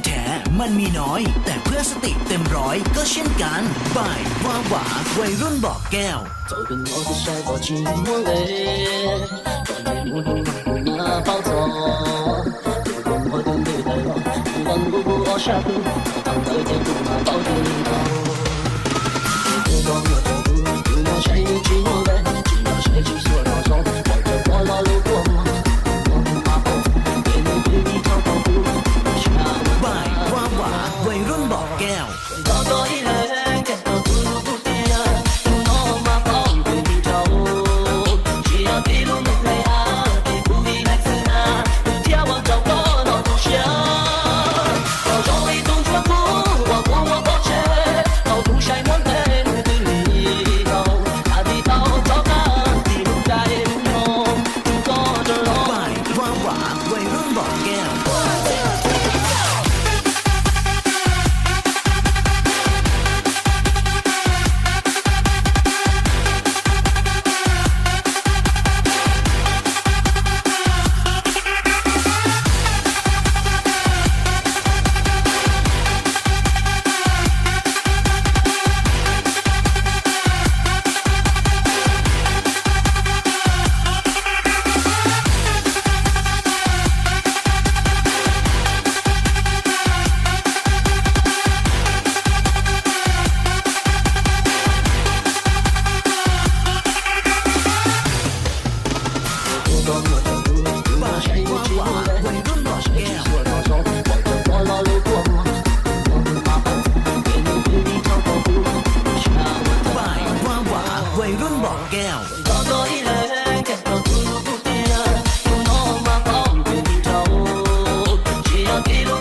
แท้มันมีน้อย แต่เพื่อนสติเต็มร้อยก็เช่นกัน บ่ายว่าหวา วัยรุ่นบอกแก้ว Thaum kawg no kuv saib los tsis muaj nqe, kom nyias muaj hnub no kuv mam paub txog. Thaum kawg no tus ntev tawm los, kuv los ntuj kuv ob sab pwg, thaum ntawd ces kuv mam paub tias nws dhau. Thaum kawg no kuv, kuv los saib nws tsis muaj nqe, tsis los saib tsis xyuas los zoo, pom cov pog lo lus tuaj muag, kuv mam paub txog, ces nws twb tsis tau tau kuv. Bai Vab Vam, วัยรุ่นบอกแก้ว Nrog koj ib leeg, nrog kuv tus tiag, hnub no mas paub tias nws dhau. Tsis yog tib lub me hle av, ces kuv ib leeg xwb na, kuv thiaj ua rau koj no tu siab. Koj zoo li tus ntsuag kub uas kuv muab pov tseg, thaum kuv saib muab ntes nws twb lig dhau, tham vim tau rov qab tim lub caij lub nyoog, tus koj rau los. Bai Vab Vam, วัยรุ่นบอกแก้ว Bai Vab Vam, วัยรุ่นบอกแก้ว Bai Vab Vam, วัยรุ่นบอกแก้ว Nrog koj ib leeg, nrog kuv tus tiag, hnub no mas paub tias nws dhau. Tsis yog tib lub